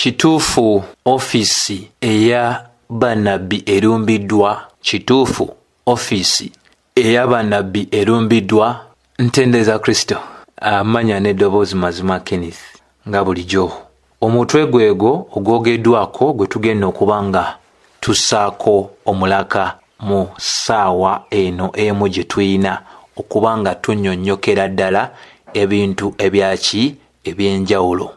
Kituufu ofiisi eya bannabbi erumbiddwa? Kituufu ofiisi eya bannabbi erumbiddwa? Ntendereza Kristo. Amanya n'eddoboozi Mazima Kenneth nga bulijjo. Omutwe gwegwo ogwogeddwako gwe tugenda okuba nga tussaako omulaka mu ssaawa eno emu gye tulina okuba nga tunnyonnyokera ddala ebintu ebyaki eby'enjawulo.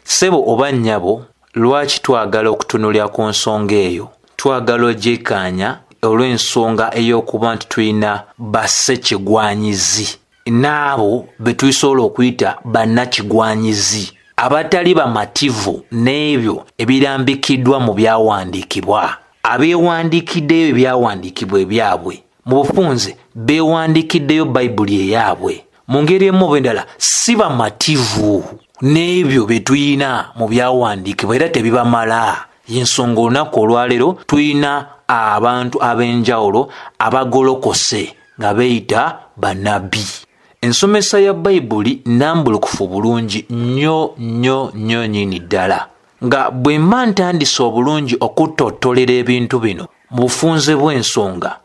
Ssebo oba nnyabo, lwaki twagala okutunulira ku nsonga eyo? Twagala ogyekkaanya olw'ensonga ey'okuba nti tulina bassekigwanyizi n'abo be tusobola okuyita bannakigwanyizi abatali bamativu n'ebyo ebirambikiddwa mu byawandiikibwa, abeewandiikiddeyo ebyawandiikibwa ebyabwe. Mu bufunze beewandiikiddeyo Bayibuli eyaabwe. Mu ngeri emu oba endala si bamativu n'ebyo bye tulina mu byawandiikibwa era tebibamala. Y'ensonga olunaku olwaleero tulina abantu ab'enjawulo abagolokose nga beeyita bannabbi. Ensomesa ya Bayibuli nnambulukufu bulungi nnyo nnyo nnyo nnyini ddala. Nga bwe mba ntandise obulungi okuttottolera ebintu bino mu bufunze bw'ensonga,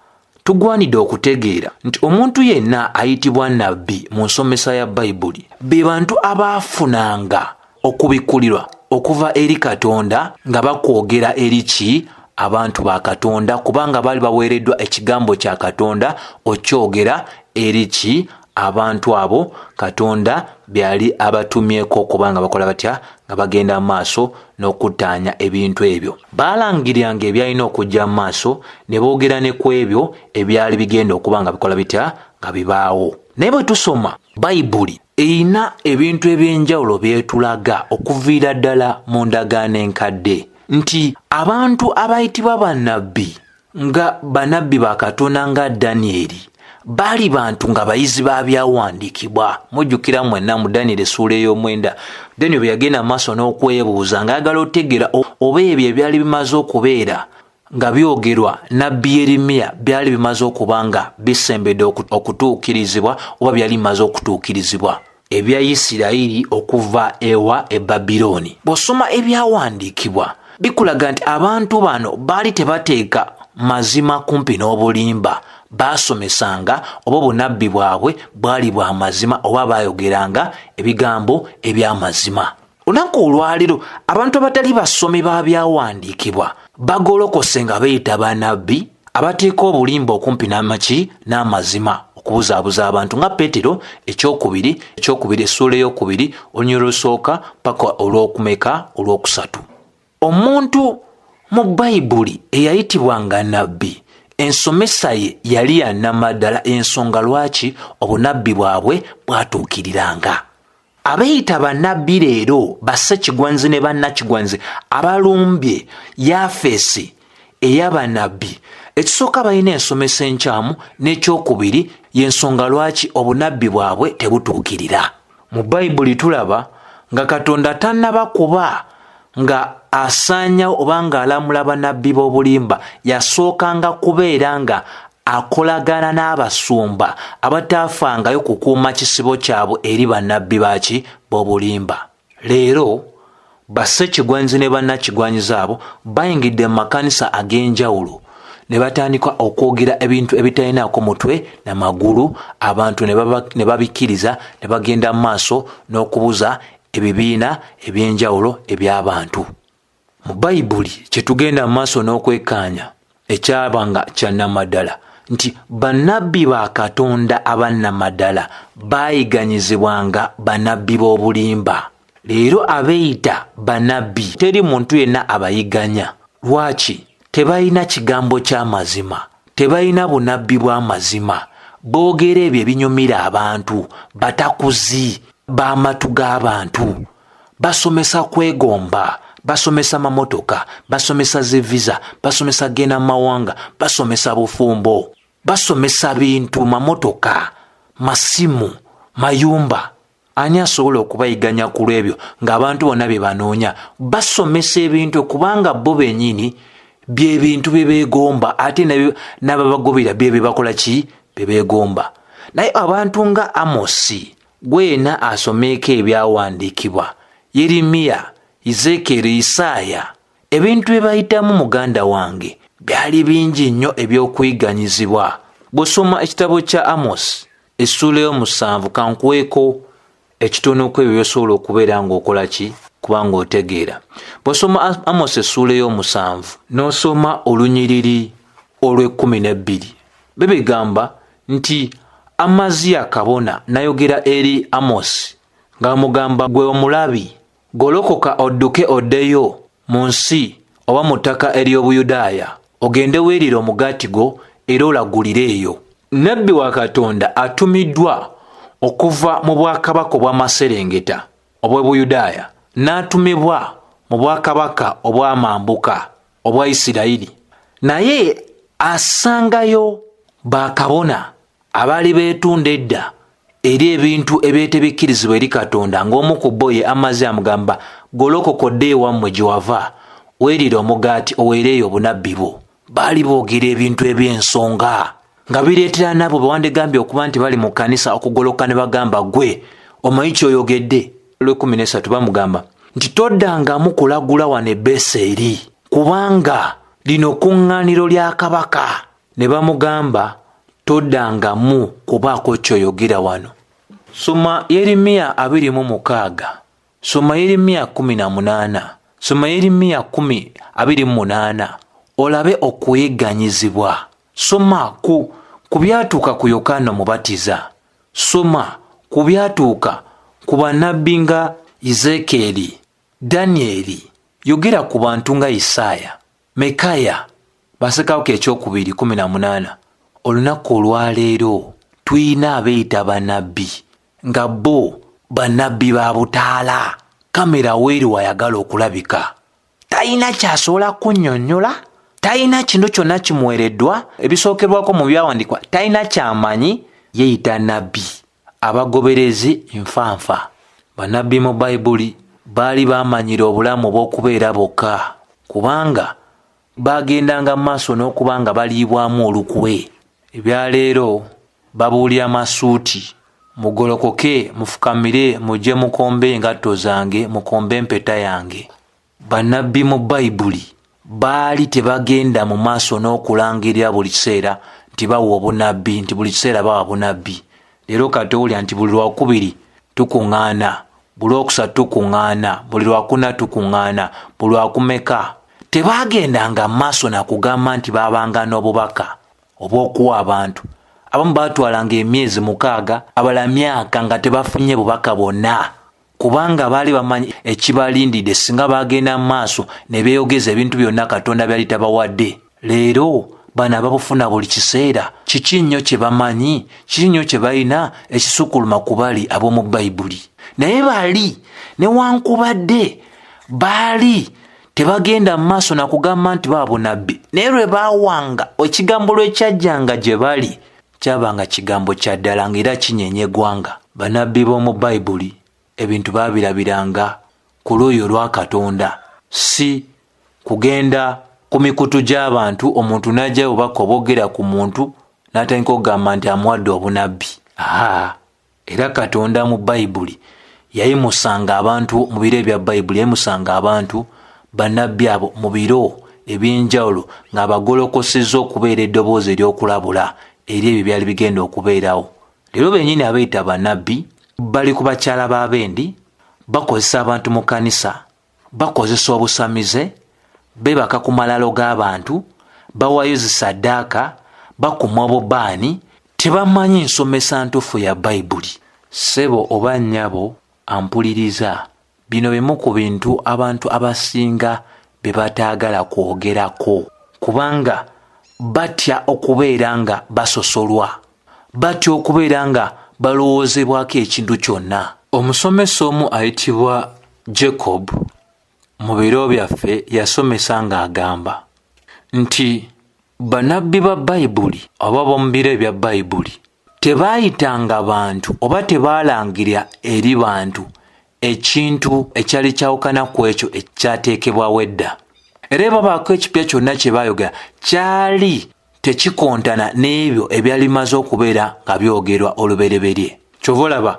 tugwanidde okutegeera nti omuntu yenna ayitibwa nnabbi mu nsomesa ya Bayibuli be bantu abaafunanga okubikkulirwa okuva eri Katonda nga bakwogera eri ki abantu ba Katonda, kubanga baali baweereddwa ekigambo kya Katonda okyogera eri ki abantu abo Katonda byali abatumyeko okuba nga bakola batya nga bagenda mu maaso n'okuttaanya ebintu ebyo. Baalangiriranga ebyalina okujja mu maaso ne boogera ne ku ebyo ebyali bigenda okuba nga bikola bitya nga bibaawo. Naye bwe tusoma Bayibuli erina ebintu eby'enjawulo by'etulaga okuviira ddala mu ndagaano enkadde nti abantu abayitibwa bannabbi nga banabbi ba Katonda nga Danyeri baali bantu nga bayizi ba byawandiikibwa. Mujjukira mwenna mu Danyeri essuula ey'omwenda, Danyeri bwe yagenda mu maaso n'okwebuuza ng'ayagala otegeera oba ebyo ebyali bimaze okubeera nga byogerwa nabbi Yeremiya byali bimaze okuba nga bisembedde okutuukirizibwa oba byali bimaze okutuukirizibwa ebya Isirayiri okuva ewa e Babilooni. Bw'osoma ebyawandiikibwa bikulaga nti abantu bano baali tebateeka mazima kumpi n'obulimba. Baasomesanga oba obunabbi bwabwe bwali bwa mazima oba baayogeranga ebigambo eby'amazima. Olunaku olwaleero abantu abatali basomi ba byawandiikibwa bagolokose nga beeyita banabbi abateeka obulimba okumpi n'amaki n'amazima okubuzaabuza abantu nga Peetero ekyokubiri ekyokubiri essuula eyokubiri olunyiriri olusooka paka olw'okumeka olwokusatu. Omuntu mu Bayibuli eyayitibwanga nabbi ensomesa ye yali ya nnamaddala ensonga lwaki obunabbi bwabwe bwatuukiriranga. Abeeyita bannabbi leero bassekigwanyizi ne bannakigwanyizi abalumbye yafeesi ey'abanabbi. Ekisooka balina ensomesa enkyamu n'ekyokubiri y'ensonga lwaki obunabbi bwabwe tebutuukirira. Mu Bayibuli tulaba nga Katonda tannaba kuba nga asaanyawo oba ng'alamula bannabbi b'obulimba, yasookanga kubeera nga akolagana n'abasumba abataafangayo kukuuma kisibo kyabwe eri bannabbi baki b'obulimba. Leero bassekigwanyizi ne bannakigwanyizi abo bayingidde mu makanisa ag'enjawulo ne batandika okwogera ebintu ebitalinaako mutwe na magulu, abantu ne babikkiriza ne bagenda mu maaso n'okubuza ebibiina eby'enjawulo eby'abantu. Mu Bayibuli kye tugenda mu maaso n'okwekkaanya ekyaba nga kya nnamaddala nti bannabbi ba Katonda aba nnamaddala baayiganyizibwanga bannabbi b'obulimba. Leero abeeyita bannabbi teri muntu yenna abayiganya. Lwaki? Tebalina kigambo kya mazima, tebalina bunabbi bwa mazima, boogera ebyo ebinyumira abantu, batakuzi b'amatu g'abantu. Basomesa kwegomba, basomesa mamotoka, basomesa zi visa, basomesa genda mu mawanga, basomesa bufumbo, basomesa bintu, mamotoka, masimu, mayumba. Ani asobola okubayiganya ku lw'ebyo ng'abantu bonna bye banoonya? Basomesa ebintu kubanga bo bennyini bye bintu bye beegomba, ate n'ababagobera bye bye bakola ki? Bye beegomba. Naye abantu nga Amosi, gwena asomeeko ebyawandiikibwa, Yeremiya, Ezeekyeri, Isaaya, ebintu bye bayitamu muganda wange byali bingi nnyo eby'okuyiganyizibwa. Bw'osoma ekitabo kya Amosi essuula ey'omusanvu, kankuweeko ekitono ku ebyo by'osobola okubeera ng'okola ki kubanga otegeera. Bw'osoma Amosi essuula ey'omusanvu n'osoma olunyiriri olw'ekkumi n'ebbiri, bibigamba nti Amaziya kabona n'ayogera eri Amosi ng'amugamba, gwe omulabi, golokoka odduke oddeyo mu nsi oba mu ttaka ery'Obuyudaaya, ogende weerire omugaati gwo era olagulire eyo. Nnabbi wa Katonda atumiddwa okuva mu bwakabaka obw'amaserengeta obw'Ebuyudaaya n'atumibwa mu bwakabaka obw'amambuka obwa Isirayiri, naye asangayo bakabona abaali beetunda edda eri ebintu ebyetebikkirizibwa eri Katonda, ng'omu ku bo ye Amaziya amugamba, golokoka odde ewammwe gye wava, weerire omugaati oweereeyo obunabbi bwo. Baali boogera ebintu eby'ensonga nga bireetera n'abo be wandigambye okuba nti bali mu kkanisa okugoloka ne bagamba, gwe omanyi ky'oyogedde? Olw'ekkumi n'essatu bamugamba nti toddangamu kulagula wano e Beseeri, kubanga lino kuŋŋaaniro lya kabaka. Ne bamugamba toddangamu kubaako ky'oyogera wano. Soma Yeremiya 26, soma Yeremiya 18, soma Yeremiya 28 olabe okuyigganyizibwa. Soma ku byatuuka ku Yokaana Omubatiza. Soma ku byatuuka ku bannabbi nga Ezeekyeri, Danyeri. Yogera ku bantu nga Isaaya, Mikaya, Bassekabaka ekyokubiri 18. Olunaku olwaleero tulina abeeyita bannabbi nga bo bannabbi ba butaala. Kamera weeri wayagala okulabika, talina kyasobola kunnyonnyola, talina kintu kyonna kimuweereddwa ebisookerwako mu byawandiikibwa, talina kyamanyi, yeeyita nabbi. Abagoberezi nfanfa. Bannabbi mu Bayibuli baali baamanyira obulamu obw'okubeera bokka, kubanga baagendanga mu maaso n'okuba nga baliibwamu olukwe. Ebyaleero babuulira masuuti, mugolokoke, mufukamire, mujje mukombe engatto zange, mukombe empeta yange. Bannabbi mu Bayibuli baali tebagenda mu maaso n'okulangirira buli kiseera nti bawa obunabbi, nti buli kiseera bawa bunabbi. Leero kati owulira nti buli lwakubiri tukuŋŋaana, buli lwokusatu tukuŋŋaana, buli lwakuna tukuŋŋaana, buli lwakumeka. Tebaagendanga mu maaso na kugamba nti baabanga n'obubaka obw'okuwa abantu. Abamu baatwalanga emyezi 6, abalala myaka nga tebafunye bubaka bwonna, kubanga baali bamanyi ekibalindidde singa baagenda mu maaso ne beeyogeza ebintu byonna Katonda byali tabawadde. Leero bano ababufuna buli kiseera, kiki nnyo kye bamanyi, kiki nnyo kye balina ekisukkuluma ku bali ab'omu Bayibuli? Naye bali newankubadde baali tebagenda mu maaso na kugamba nti baba bunabbi, naye lwe baawanga ekigambo lwe kyajjanga gye bali, kyabanga kigambo kya ddala ng'era kinyeenya eggwanga. Bannabbi b'omu Bayibuli ebintu baabirabiranga ku luuyi olwa Katonda, si kugenda ku mikutu gy'abantu omuntu n'ajjayo obubaka obwogera ku muntu n'atandika okugamba nti amuwadde obunabbi. Aha, era Katonda mu Bayibuli yayimusanga abantu mu biro ebya Bayibuli, yayimusanga abantu bannabbi abo mu biro eby'enjawulo ng'abagolokosezza okubeera eddoboozi ery'okulabula eri ebyo byali bigenda okubeerawo. Leero bennyini abeeyita bannabbi bali ku bakyala b'abendi, bakozesa abantu mu kkanisa, bakozesa obusamize, beebaka ku malalo g'abantu, bawaayo zisaddaaka, bakuma obubaani, tebamanyi nsomesa ntuufu ya Bayibuli. Ssebo oba nnyabo ampuliriza, bino bimu ku bintu abantu abasinga bye bataagala kwogerako, kubanga batya okubeera nga basosolwa, batya okubeera nga balowoozebwako ekintu kyonna. Omusomesa omu ayitibwa Jacob mu biro byaffe yasomesa ng'agamba nti bannabbi ba Bayibuli oba b'omu biro ebya Bayibuli tebaayitanga bantu oba tebaalangirira eri bantu ekintu ekyali kyawukana ku ekyo ekyateekebwawo edda. Era babaako ekipya kyonna kye baayogera kyali tekikontana n'ebyo ebyali bimaze okubeera nga byogerwa olubereberye. Ky'ova olaba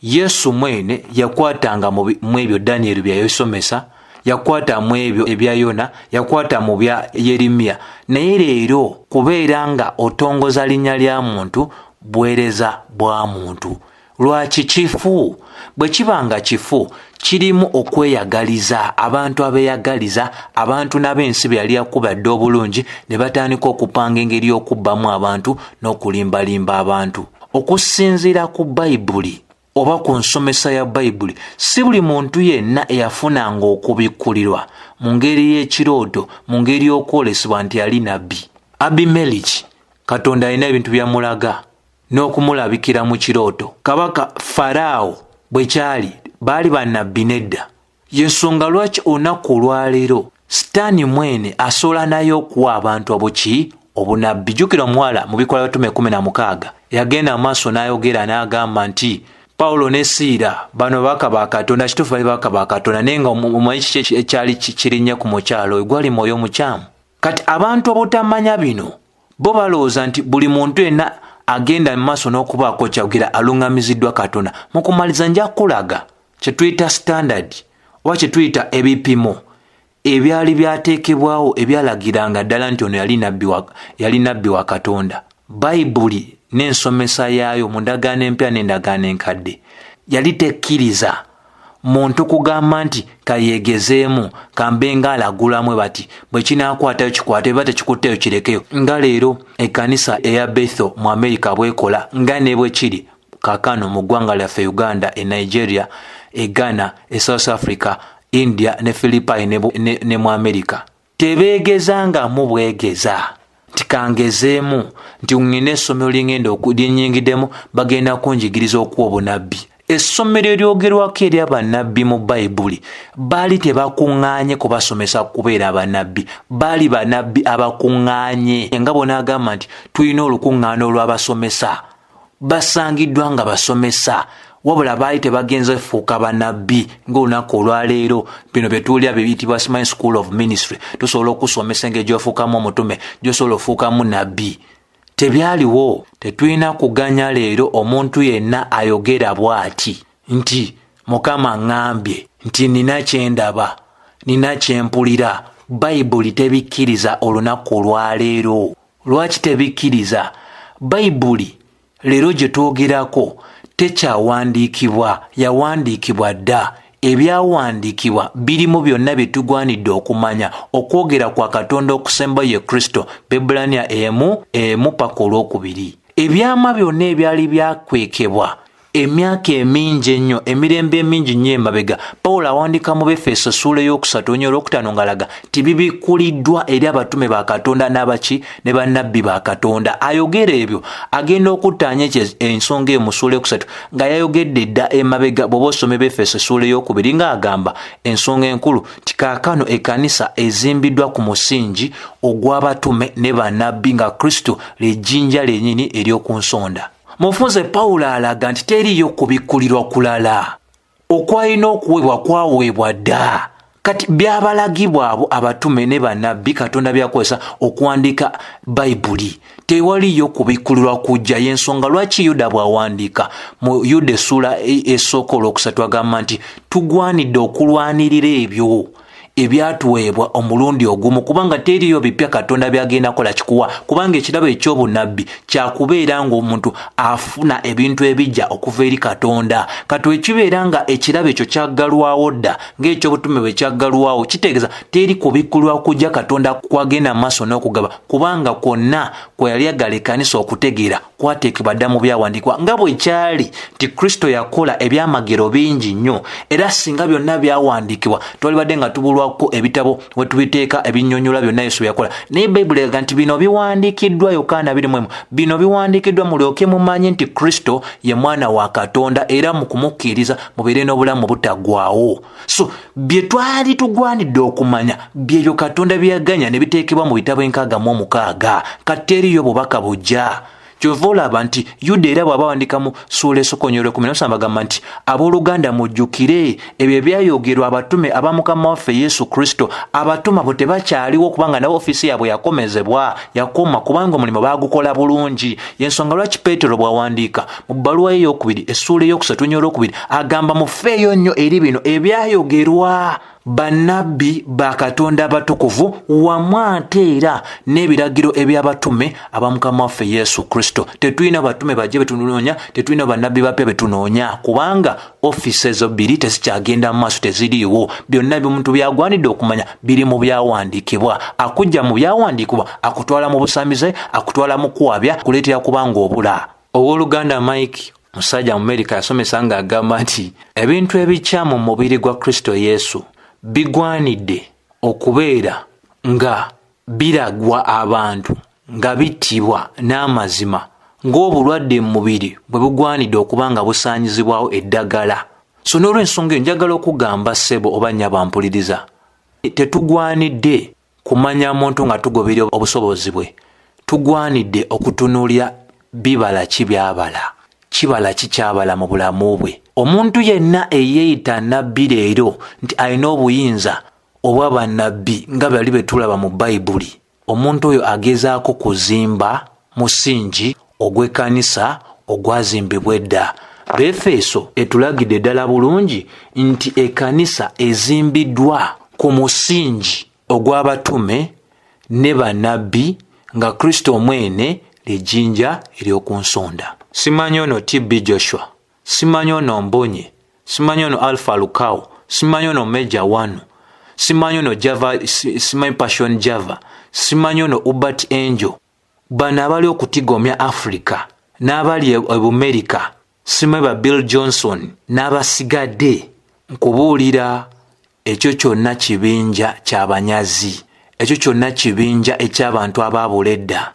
Yesu mwene yakwatanga mu ebyo Danyeri bye yasomesa, yakwata mu ebyo ebya Yona, yakwata mu bya Yeremiya. Naye leero kubeera nga otongoza linnya lya muntu, buweereza bwa muntu. Lwaki kifu? Bwe kiba nga kifu, kirimu okweyagaliza, abantu abeeyagaliza, abantu n'ab'ensi be yali yakuba dda obulungi ne batandika okupanga engeri y'okubbamu abantu n'okulimbalimba abantu. Okusinziira ku Bayibuli oba ku nsomesa ya Bayibuli, si buli muntu yenna eyafunanga okubikkulirwa mu ngeri y'ekirooto, mu ngeri y'okwolesebwa nti yali nabbi. Abimeleki, Katonda alina ebintu byamulaga n'okumulabikira mu kirooto. Kabaka Faraawo bwe kyali, baali bannabbi nedda. Y'ensonga lwaki olunaku olwaleero Sitaani mwene asobola naye okuwa abantu obuki obunabbi. Jjukira omuwala mu Bikolwa by'Abatume 16 yagenda mu maaso n'ayogera n'agamba nti Pawulo ne Siira bano babaka ba Katonda. Kituufu bali babaka ba Katonda, naye nga omanyi kiki ekyali kirinnye ku mukyalo oyo? Gwali mwoyo mukyamu. Kati abantu obutamanya bino, bo balowooza nti buli muntu yenna agenda mu maaso n'okubaako kyayogera aluŋŋamiziddwa Katonda. Mu kumaliza nja kukulaga kye tuyita standard oba kye tuyita ebipimo ebyali byateekebwawo ebyalagiranga ddala nti ono yali nabbi wa Katonda. Bayibuli n'ensomesa yaayo mu ndagaano empya n'endagaano enkadde yali tekkiriza muntu kugamba nti kayeegezeemu kambe nga alagulamu bati bwe kinaakwatayo kikwate, bwe tekikutteyo kirekeyo, nga leero ekkanisa eya Bethel mu Amerika bwekola, nga ne bwe kiri kaakano mu ggwanga lyaffe Uganda, e Nigeria, e Ghana, e South Africa, India ne Philippine ne mu Amerika. Tebeegezangamu bwegeza nti kangezeemu nti ngina essomero lyengenda lyenyingiddemu bagenda kunjigiriza okuwa obunabbi. Essomero eryogerwako eri abannabbi mu Bayibuli baali tebakuŋŋaanye kubasomesa kubeera abannabbi, baali bannabbi abakuŋŋaanye. Nga bw'onaagamba nti tulina olukuŋŋaana olw'abasomesa, basangiddwa nga basomesa, wabula baali tebagenze fuuka bannabbi ng'olunaku olwaleero. Bino bye tuwulira biyitibwa simanyi school of ministry, tusobola okusomesa engeri gy'ofuukamu omutume, gy'osobola ofuukamu nabbi. Tebyaliwo. Tetulina kuganya leero omuntu yenna ayogera bw'ati nti Mukama ŋŋambye nti nina kye ndaba, nina kye mpulira. Bayibuli tebikkiriza olunaku olwaleero. Lwaki tebikkiriza? Bayibuli leero gye twogerako tekyawandiikibwa, yawandiikibwa dda. Ebyawandiikibwa birimu byonna bye tugwanidde okumanya. Okwogera kwa Katonda okusembayo ye Kristo, Baebbulaniya emu emu paka olwokubiri. Ebyama byonna ebyali byakwekebwa emyaka emingi ennyo, emirembe emingi nnyo emabega, Pawulo awandiika mu Befeso essuula ey'okusatu onyo olwokutaano ng'alaga nti bibikkuliddwa eri abatume ba Katonda n'abaki ne bannabbi ba Katonda. Ayogera ebyo agenda okuttaanya ekyo ensonga eyo mu ssuula eyokusatu nga yayogedde dda emabega. Bw'oba osoma Ebefeso essuula ey'okubiri ng'agamba ensonga enkulu nti kaakano ekkanisa ezimbiddwa ku musingi ogw'abatume ne bannabbi, nga Kristo ly'ejjinja lyennyini ery'oku nsonda. Mufunze Pawulo alaga nti teriiyo kubikkulirwa kulala okwalina okuweebwa kwaweebwa dda. Kati byabalagibwa abo abatume ne bannabbi Katonda byakozesa okuwandiika Bayibuli. Tewaliyo kubikkulirwa kujja. Y'ensonga lwaki Yuda bw'awandiika mu Yuda essuula esooka olwokusatu agamba nti tugwanidde okulwanirira ebyo ebyatuweebwa omulundi ogumu, kubanga teriiyo bipya Katonda by'agenda kola kikuwa, kubanga ekirabo eky'obunnabbi kyakubeera ng'omuntu afuna ebintu ebijja okuva eri Katonda. Kati wekibeera nga ekirabo ekyo kyaggalwawo dda ng'ekyobutume bwe kyaggalwawo, kitegeeza teri kubikkulwa kujja Katonda kwagenda mu maaso n'okugaba, kubanga kwonna kwe yali agala ekkanisa okutegeera kwateekebwa dda mu byawandiikibwa, nga bwe kyali nti Kristo yakola ebyamagero bingi nnyo, era singa byonna byawandiikibwa twalibadde nga tubulwako ebitabo we tubiteeka ebinnyonnyola byonna Yesu bye yakola. Naye Bayibuli eraga nti bino biwandiikiddwa, Yokaana abiri mu emu, bino biwandiikiddwa mulyoke mumanye nti Kristo ye Mwana wa Katonda, era mu kumukkiriza mubeere n'obulamu butaggwaawo. So bye twali tugwanidde okumanya byebyo Katonda bye yaganya ne biteekebwa mu bitabo enkaaga mu omukaaga. Kati teriiyo bubaka bujja. Kyova olaba nti Yuda era bw'aba awandika mu ssuula esooka olunyiriri lw'ekkumi na musanvu agamba nti, abooluganda mujjukire ebyo ebyayogerwa abatume aba Mukama waffe Yesu Kristo. Abatume abo tebakyaliwo kubanga nabo ofiisi yaabwe yakomezebwa, yakoma, kubanga omulimu baagukola bulungi. Yensonga lwaki Peetero bw'awandiika mu bbaluwa ye ey'okubiri essuula ey'okusatu olunyiriri olwokubiri agamba, mufeeyo nnyo eri bino ebyayogerwa bannabbi ba Katonda abatukuvu, wamu ate era n'ebiragiro eby'abatume aba Mukama waffe Yesu Kristo. Tetulina batume bajje betunoonya, tetulina bannabbi bapya betunoonya, kubanga ofiisi ezo bbiri tezikyagenda mu maaso, teziriiwo. Byonna ebimuntu byagwanidde okumanya biri mu byawandiikibwa. Akujja mu byawandiikibwa akutwala mu busamize, akutwala mu kuwabya, kuleetera kubanga obula. Owooluganda Mike, musajja mu Amerika, yasomesa ng'agamba nti ebintu ebikyamu mu mubiri gwa Kristo Yesu bigwanidde okubeera nga biragwa abantu, nga bittibwa n'amazima, ng'obulwadde mu mubiri bwe bugwanidde okuba nga busaanyizibwawo eddagala. So n'olw'ensonga eyo njagala okugamba ssebo oba nnyabo mpuliriza, tetugwanidde kumanya muntu nga tugoberera obusobozi bwe. Tugwanidde okutunuulira bibala ki byabala, kibala ki kyabala mu bulamu bwe. Omuntu yenna eyeeyita nabbi leero nti alina obuyinza obwa bannabbi nga bali be tulaba mu Bayibuli, omuntu oyo agezaako kuzimba musingi ogw'ekkanisa ogwazimbibwa edda. Befeso etulagidde ddala bulungi nti ekkanisa ezimbiddwa ku musingi ogw'abatume ne bannabbi, nga Kristo omwene ly'ejjinja ery'oku nsonda. Simanyi ono TB Joshua, simanyi ono Mbonye, simanyi ono Alpha Lukau, simanyi ono Major Wanu, simanyi ono Java, simanyi Passion Java, simanyi ono Uebert Angel. Bano abali okutigomya Africa n'abali e Bumerika, simanyi ba Bill Johnson n'abasigadde, nkubuulira ekyo kyonna kibinja ky'abanyazi, ekyo kyonna kibinja eky'abantu abaabula edda,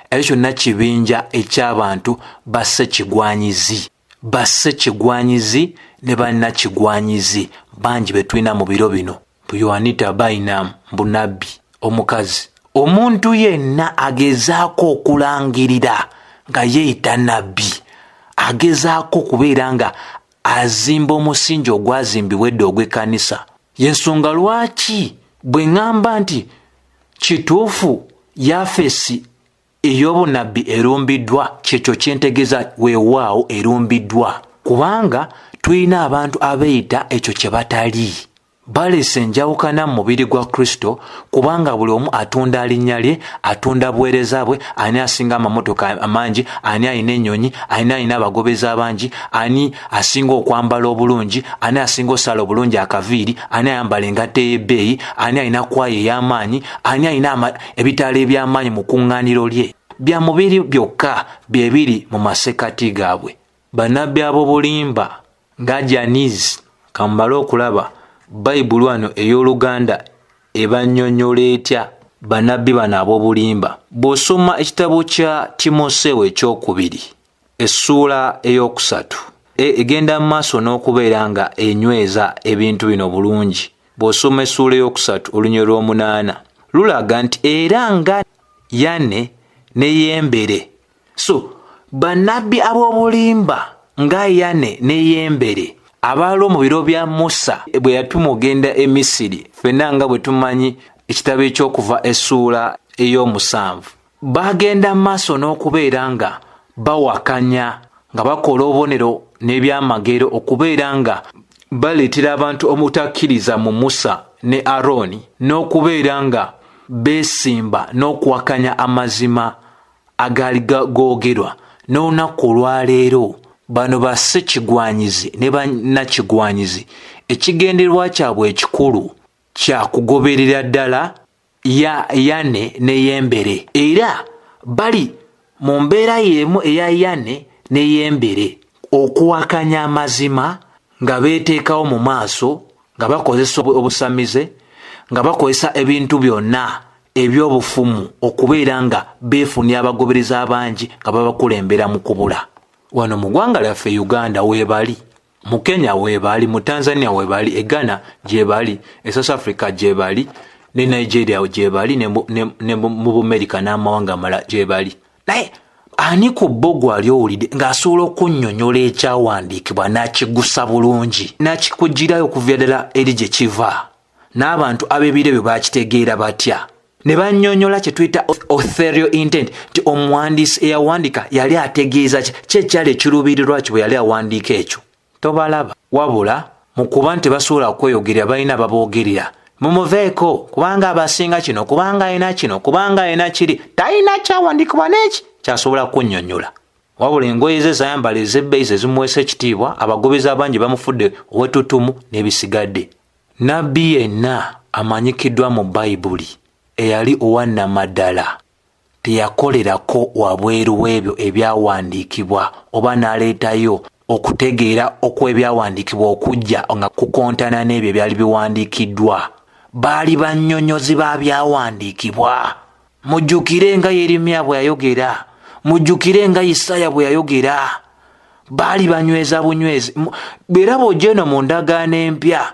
ekyo kyonna kibinja eky'abantu bassekigwanyizi. Bassekigwanyizi ne bannakigwanyizi bangi be tulina mu biro bino. Yoanita Bynum mbunabbi omukazi. Omuntu yenna agezaako okulangirira nga yeeyita nabbi agezaako okubeera nga azimba omusingi ogwazimbibwa edda ogw'ekkanisa. Y'ensonga lwaki bwe ŋŋamba nti kituufu yafesi ey'obunabbi erumbiddwa, kyekyo kyentegeeza, weewaawo erumbiddwa, kubanga tulina abantu abeeyita ekyo kye batali. Baleese enjawukana mu mubiri gwa Kristo, kubanga buli omu atunda linnya lye, atunda buweereza bwe, ani asinga amamotoka amangi, ani alina ennyonyi, ani alina abagobezi abangi, ani asinga okwambala obulungi, ani asinga osala obulungi akaviiri, ani ayambala engatto ey'ebbeeyi, ani alina kwaya ey'amaanyi, ani alina ebitaala eby'amaanyi mu kuŋŋaaniro lye. Bya mubiri byokka bye biri mu masekkati gaabwe. Bannabbi ab'obulimba nga Janiz, kambale okulaba Bayibuli wano ey'Oluganda ebannyonnyola etya bannabbi bano ab'obulimba. Bw'osoma ekitabo kya Timoseewo ekyokubiri essuula ey'okusatu egenda mu maaso n'okubeera nga enyweza ebintu bino bulungi. Bw'osoma essuula ey'okusatu olunyiriri lw'omunaana lulaga nti era nga Yane ne Yembere. So bannabbi ab'obulimba nga Yane ne Yembere abaaliwo mu biro bya Musa bwe yatuma ogenda e Misiri, ffenna nga bwe tumanyi ekitabo eky'Okuva essuula ey'omusanvu, bagenda maaso n'okubeera nga bawakanya, nga bakola obubonero n'ebyamagero okubeera nga baleetera abantu obutakkiriza mu Musa ne Arooni, n'okubeera nga beesimba n'okuwakanya amazima agaali googerwa. N'olunaku olwaleero bano bassekigwanyizi ne bannakigwanyizi ekigendererwa kyabwe ekikulu kya kugoberera ddala ya Yane ne Yembere, era bali mu mbeera y'emu eya Yane ne Yembere, okuwakanya amazima nga beeteekawo mu maaso, nga bakozesa obusamize, nga bakozesa ebintu byonna eby'obufumu okubeera nga beefunira abagoberezi abangi nga babakulembera mu kubula. Wano mu ggwanga lyaffe Uganda weebali, mu Kenya weebali, mu Tanzania weebali, e Ghana gyebali, e South Africa gyebali, ne Nigeria gyebali, ne mu Bumerika n'amawanga amalala gyebali. Naye Ani ku bo gwali owulidde ng'asobola okunnyonnyola ekyawandiikibwa n'akigusa bulungi, n'akikugirayo okuviira ddala eri gye kiva? N'abantu ab'ebiro ebyo baakitegeera batya? Ne bannyonnyola kye tuyita authorial intent, nti omuwandiisi eyawandiika yali ategeeza ki, ki ekyali ekiruubirirwa kye bwe yali awandiika ekyo. Tobalaba. Wabula mu kuba nti tebasobola kweyogerera, balina ababoogerera. Mumuveeko, kubanga abasinga kino, kubanga alina kino, kubanga alina kiri. Talina kyawandiikibwa n'eki kyasobola kunnyonnyola. Wabula engoye ze zayambala ez'ebbeeyi ze zimuweesa ekitiibwa, abagoberezi abangi bamufudde ow'ettutumu n'ebisigadde. Nnabbi yenna amanyikiddwa mu Bayibuli eyali owa nnamaddala teyakolerako wabweru w'ebyo ebyawandiikibwa oba n'aleetayo okutegeera okw'ebyawandiikibwa okujja nga kukontana n'ebyo ebyali biwandiikiddwa. Baali bannyonnyozi ba byawandiikibwa. Mujjukire nga Yeremiya bwe yayogera, mujjukire nga Isaaya bwe yayogera. Baali banyweza bunywezi. Era bw'ojja eno mu ndagaano empya,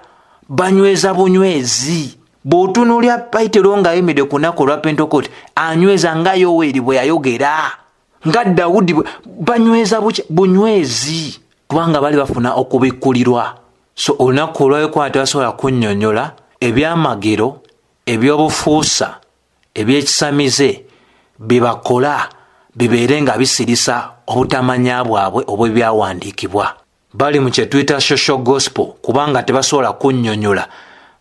banyweza bunywezi. Bw'otunuulira Peetero ng'ayimiridde ku lunaku olwa Pentekote, anyweza nga Yoweeri bwe yayogera, nga Dawudi bwe banyweza bunywezi, kubanga baali bafuna okubikkulirwa. So olunaku olw'okuba tebasobola kunnyonnyola ebyamagero, eby'obufuusa, eby'ekisamize bye bakola bibeere nga bisirisa obutamanya bwabwe obw'ebyawandiikibwa. Bali mu kye tuyita social gospel kubanga tebasobola kunnyonnyola.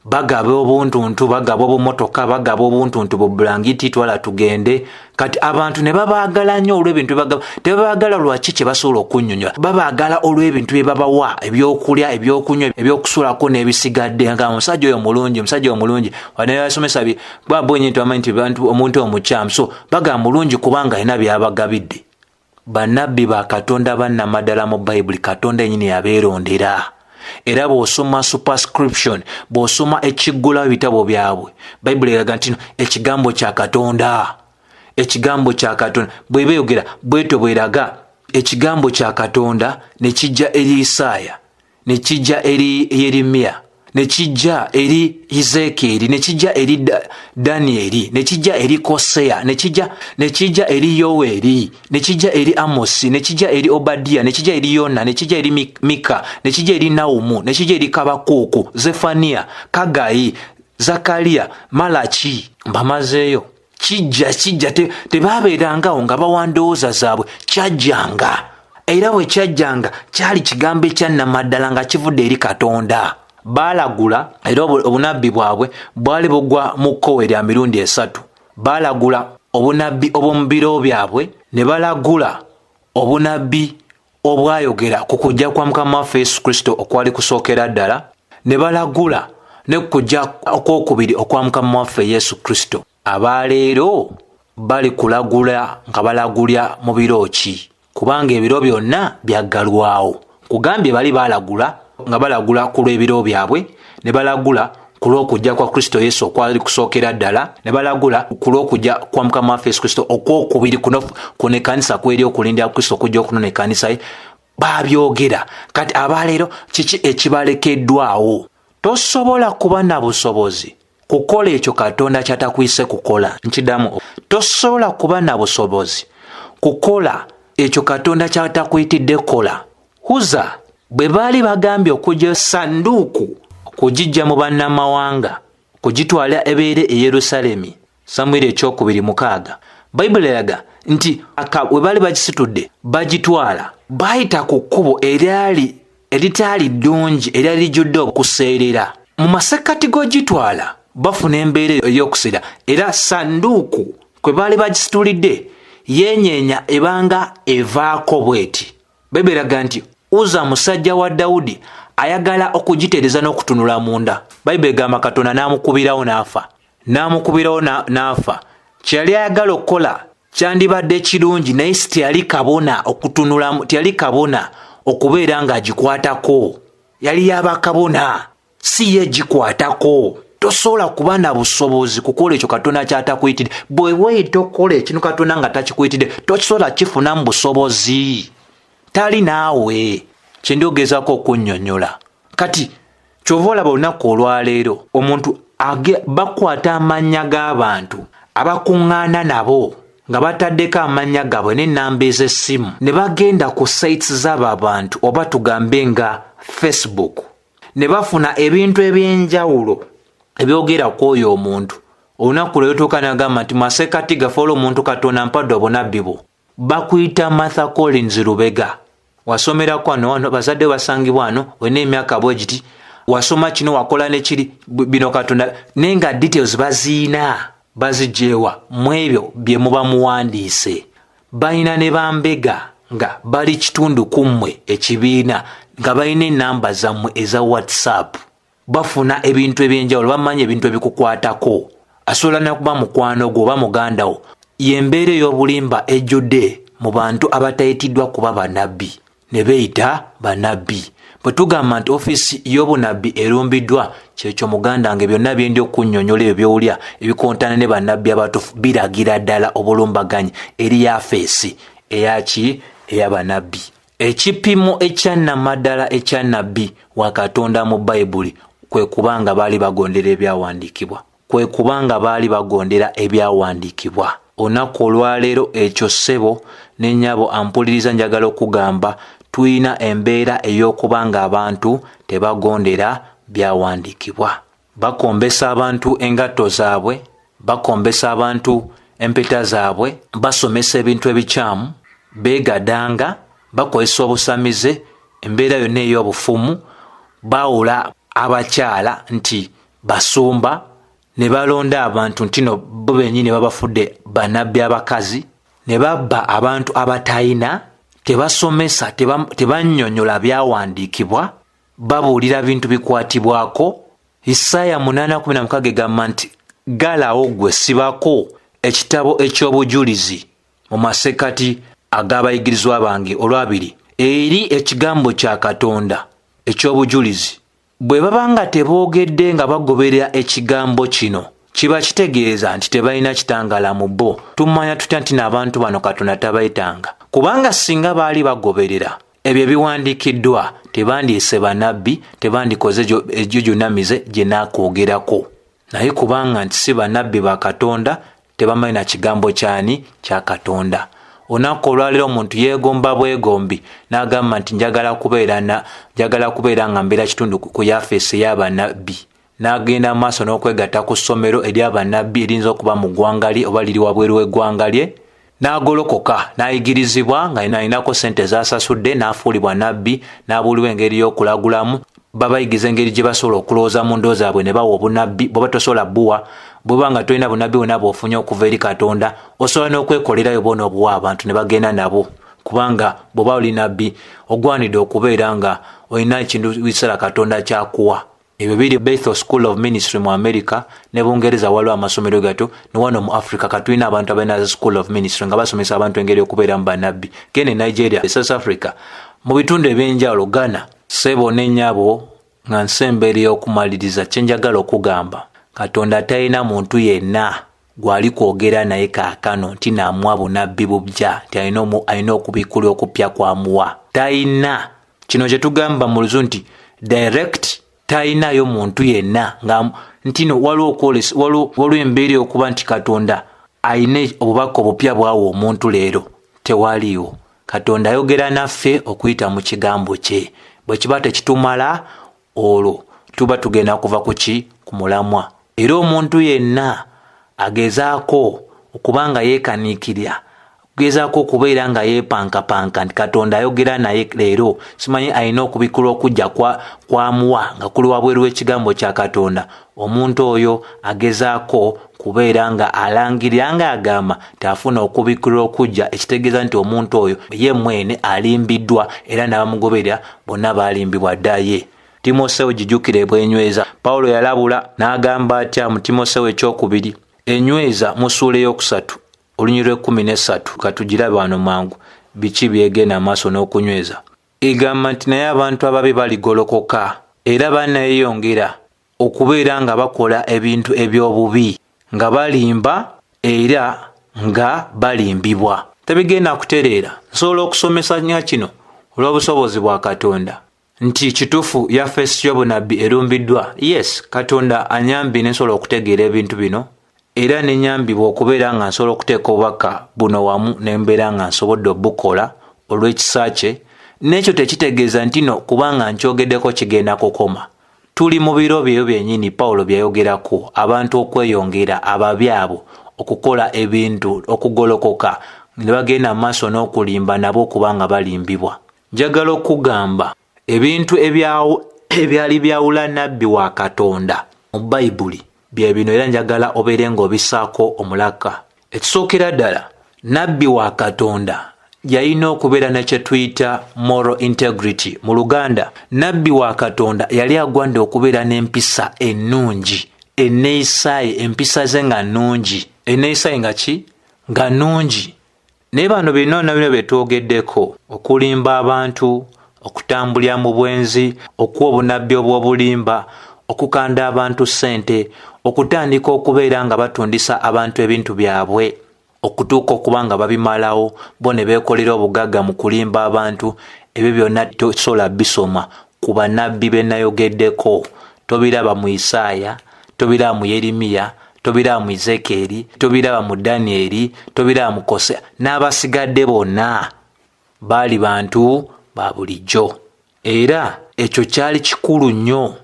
Bagaba obuntuntu, bagaba obumotoka, bagaba obuntuntu bu bulangiti, twala tugende. Kati abantu ne babaagala nnyo olw'ebintu bye bagaba. Tebabaagala lwaki kye basobola okunnyonnyola. Babaagala olw'ebintu bye babawa, ebyokulya, ebyokunywa, ebyokusulako n'ebisigadde. Nga omusajja oyo mulungi, omusajja oyo mulungi. Wadde basomesa bi, ba bo nnyini tebamanyi nti bantu, omuntu oyo mukyamu. So bagamba mulungi kubanga alina by'abagabidde. Bannabbi ba Katonda bannamaddala mu Bayibuli Katonda yennyini yabeerondera. Era bw'osoma superscription, bw'osoma ekiggulawo ebitabo byabwe, Bayibuli eraga nti ekigambo kya Katonda, ekigambo kya Katonda bw'eba eyogera bw'etyo bw'eraga ekigambo kya Katonda ne kijja eri Isaaya, ne kijja eri Yeremiya, ne kijja eri Ezeekyeri, ne kijja eri Danyeri, ne kijja eri Koseya, ne kijja eri Yoweeri, ne kijja eri Amosi, ne kijja eri Obadiya, ne kijja eri Yona, ne kijja eri Mika, ne kijja eri Nawumu, ne kijja eri Kabakuuku, Zefaniya, Kagayi, Zakaliya, Malaki. Mbamazeeyo. Kijja, kijja, tebaabeerangawo nga bawa ndowooza zaabwe, kyajjanga. Era bwe kyajjanga, kyali kigambo ekya nnamaddala nga kivudde eri Katonda. Baalagula, era obunabbi bwabwe bwali bugwa mu kkowe lya mirundi esatu. Baalagula obunabbi obw'omu biro byabwe, ne balagula obunabbi obwayogera ku kujja kwa Mukama waffe Yesu Kristo okwali kusookera ddala, ne balagula ne ku kujja okw'okubiri okwa Mukama waffe Yesu Kristo. Abaleero bali kulagula nga balagulya mu biro ki? Kubanga ebiro byonna byaggalwawo. Nkugambye bali balagula nga balagula ku lw'ebiro byabwe, ne balagula ku lw'okujja kwa Kristo Yesu okwali kusookera ddala, ne balagula ku lw'okujja kwa Mukama waffe Yesu Kristo okw'okubiri kuno, kuno ekkanisa kweri okulindira Kristo okujja okunona ekkanisa ye, baabyogera. Kati abaleero kiki ekibalekeddwawo? Tosobola kuba na busobozi kukola ekyo Katonda ky'atakuyise kukola. Nkidamu, tosobola kuba na busobozi kukola ekyo Katonda ky'atakuyitidde kukola. Huza bwe baali bagambye okujja ssanduuku okugijja mu bannamawanga okugitwala ebeere e Yerusaalemi, Samwiri ekyokubiri mukaaga, Bayibuli eraga nti we baali bagisitudde bagitwala, baayita ku kkubo eritaali ddungi eryali lijjudde okuseerera. Mu masekkati g'ogitwala bafuna embeera ey'okuseera, era ssanduuku kwe baali bagisitulidde yeenyeenya ebanga evaako bw'eti. Bayibuli eraga nti Uza musajja wa Dawudi ayagala okugitereeza n'okutunula munda. Bayibuli egamba Katonda n'amukubirawo n'afa. N'amukubirawo n'afa. Kye yali ayagala okukola kyandibadde kirungi, naye si teyali kabona okutunulamu, teyali kabona okubeera ng'agikwatako. Yali ya bakabona, si ye gikwatako. Tosobola kuba na busobozi kukola ekyo Katonda ky'atakuyitidde. Bwe weeyita okukola ekintu Katonda nga takikuyitidde, tokisobola kifunamu busobozi. Tali naawe. Kye ndi ogezaako okunnyonnyola. Kati ky'ova olaba olunaku olwaleero omuntu bakwata amannya g'abantu abakuŋŋaana nabo Nga bataddeko amannya gaabwe n'ennamba ez'essimu, ne bagenda ku sites z'abo abantu, oba tugambe nga Facebook, ne bafuna ebintu eby'enjawulo ebyogera ku oyo omuntu. Olunaku lwe lutuuka n'agamba nti masekati gaffe olwo omuntu Katonda mpadde obunabbi bwo. Bakuyita Martha Collins Lubega, wasomerako wano wano, bazadde basangibwa wano, olina emyaka bwe giti, wasoma kino, wakola ne kiri, bino Katonda, naye nga details baziina bazigyewa mu ebyo bye muba muwandiise. Balina ne bambega nga bali kitundu ku mmwe ekibiina, nga balina ennamba zammwe eza WhatsApp, bafuna ebintu ebyenjawulo, bamanyi ebintu ebikukwatako. Asobola nakuba mukwano gwo oba muganda wo. Y'embeera ey'obulimba ejjudde mu bantu abatayitiddwa kuba bannabbi ne beeyita bannabbi. Bwe tugamba nti ofiisi y'obunabbi erumbiddwa, kyekyo muganda wange, byonna bye ndi okunnyonnyola ebyo by'owulira ebikontana ne bannabbi abatuufu biragira ddala obulumbaganyi eri yafeesi eyaki ey'abannabbi. Ekipimo ekyannamaddala ekya nnabbi wa Katonda mu Bayibuli kwe kuba nga baali bagondera ebyawandiikibwa, kwe kuba nga baali bagondera ebyawandiikibwa. Olunaku olwaleero ekyo ssebo ne nnyabo ampuliriza, njagala okugamba tulina embeera ey'okuba ng'abantu tebagondera byawandiikibwa. Bakombesa abantu engatto zaabwe, bakombesa abantu empeta zaabwe, basomesa ebintu ebikyamu, beegadanga, bakozesa obusamize, embeera yonna ey'obufumu, baawula abakyala nti basumba, ne balonda abantu nti no bo bennyini babafudde bannabbi abakazi, ne babba abantu abatayina, tebasomesa, tebannyonnyola byawandiikibwa, babuulira bintu bikwatibwako. Isaaya 8:16 egamba nti galawo gwe sibako ekitabo eky'obujulizi mu masekati ag'abayigirizwa bange olwabiri eri ekigambo kya Katonda eky'obujulizi. Bwe baba nga teboogedde nga bagoberera ekigambo kino, kiba kitegeeza nti tebalina kitangaala mu bo. Tumanya tutya nti n'abantu bano Katonda tabayitanga? Kubanga singa baali bagoberera ebyo ebiwandiikiddwa, tebandiise bannabbi, tebandikoze egyo gyonna mize gye naakwogerako. Naye kubanga nti si bannabbi ba Katonda, tebamanyi na kigambo kyani kya Katonda. Olunaku olwaleero omuntu yeegomba bwegombi n'agamba nti njagala kubeera nga mbeera kitundu ku yafeesi ey'abannabbi, n'agenda mu maaso n'okwegatta ku ssomero ery'abannabbi eriyinza okuba mu ggwanga lye oba liri wabweru w'eggwanga lye, n'agolokoka n'ayigirizibwa nga alinako ssente z'asasudde, n'afuulibwa nabbi, n'abuulibwa engeri y'okulagulamu, babayigiza engeri gye basobola okulowooza mu ndowooza zaabwe ne bawa obunabbi. Bw'oba tosobola buwa, bw'oba nga tolina bunabbi bwonna bw'ofunye okuva eri Katonda, osobola n'okwekolerayo bona obuwa abantu ne bagenda nabo. Kubanga bw'oba oli nabbi ogwanidde okubeera nga olina ekintu biseera Katonda ky'akuwa. Ebyo biri Bethel School of Ministry mu America ne Bungereza, waliwo amasomero gato, ne wano mu Africa katulina abantu abalina School of Ministry nga basomesa abantu engeri y'okubeera mu bannabbi. Genda e Nigeria, South Africa, mu bitundu ebyenjawulo, Ghana. Ssebo ne nnyabo, nga nsemberera okumaliriza, kye njagala okugamba, Katonda talina muntu yenna gw'ali kwogera naye kaakano nti naamuwa bunabbi bupya, nti alina okubikkulwa okupya kwamuwa. Talina. Kino kye tugamba mu Luzungu nti direct, talinayo muntu yenna nga nti no waliwo okwolesa, waliwo embeera ey'okuba nti Katonda alina obubaka obupya bw'awa omuntu leero. Tewaliiwo. Katonda ayogera naffe okuyita mu kigambo kye. Bwe kiba tekitumala, olwo tuba tugenda kuva ku ki? Ku mulamwa. Era omuntu yenna agezaako okuba nga yeekaniikirira, gezaako okubeera nga yeepankapanka nti Katonda ayogera naye leero, simanyi alina okubikkulwa okujja kwamuwa nga kuli wabweru w'ekigambo kya Katonda, omuntu oyo agezaako kubeera nga alangirira ng'agamba nti afuna okubikkulwa okujja, ekitegeeza nti omuntu oyo ye mwene alimbiddwa era n'abamugoberera bonna baalimbibwa dda ye. Timoseewo gijjukire bwenyweza. Pawulo yalabula n'agamba atya mu Timoseewo ekyokubiri, enyweza mu ssuula eyokusatu olunyiriri lw'ekkumi n'essatu, katugirabe wano mangu biki byegenda amaaso n'okunyweza. Egamba nti naye abantu ababi baligolokoka era banneeyongera okubeera nga bakola ebintu eby'obubi, nga balimba era nga balimbibwa. Tebigenda kutereera. Nsobola okusomesa nnyo kino olw'obusobozi bwa Katonda nti kituufu yafeesi y'obunabbi erumbiddwa. Yes, Katonda anyambye ne nsobola okutegeera ebintu bino. Era ne nyambibwa okubeera nga nsobola okuteeka obubaka buno wamu ne mbeera nga nsobodde obukola olw'ekisa kye. N'ekyo tekitegeeza nti no kubanga nkyogeddeko kigenda kukoma. Tuli mu biro byeyo byennyini Pawulo bye yayogerako, abantu okweyongera, ababi abo okukola ebintu, okugolokoka, ne bagenda mu maaso n'okulimba nabo okuba nga balimbibwa. Njagala okugamba ebintu ebyali byawula nabbi wa Katonda mu Bayibuli bye bino, era njagala obeere ng'obisaako omulaka. Ekisookera ddala, nabbi wa Katonda yalina okubeera ne kye tuyita moral integrity mu Luganda. Nabbi wa Katonda yali agwanidde okubeera n'empisa ennungi, enneeyisa ye, empisa ze nga nnungi. Enneeyisa ye nga ki? Nga nnungi. Naye bano byonna bino bye twogeddeko, okulimba abantu, okutambulira mu bwenzi, okuwa obunabbi obw'obulimba, okukanda abantu ssente, okutandika okubeera nga batundisa abantu ebintu byabwe, okutuuka okuba nga babimalawo, bo ne beekolera obugagga mu kulimba abantu, ebyo byonna tosobola bisoma ku bannabbi be nayogeddeko. Tobiraba mu Isaaya, tobiraba mu Yeremiya, tobiraba mu Ezekyeri, tobiraba mu Danyeri, tobiraba mu Koseya, n'abasigadde bonna baali bantu ba bulijjo. Era ekyo kyali kikulu nnyo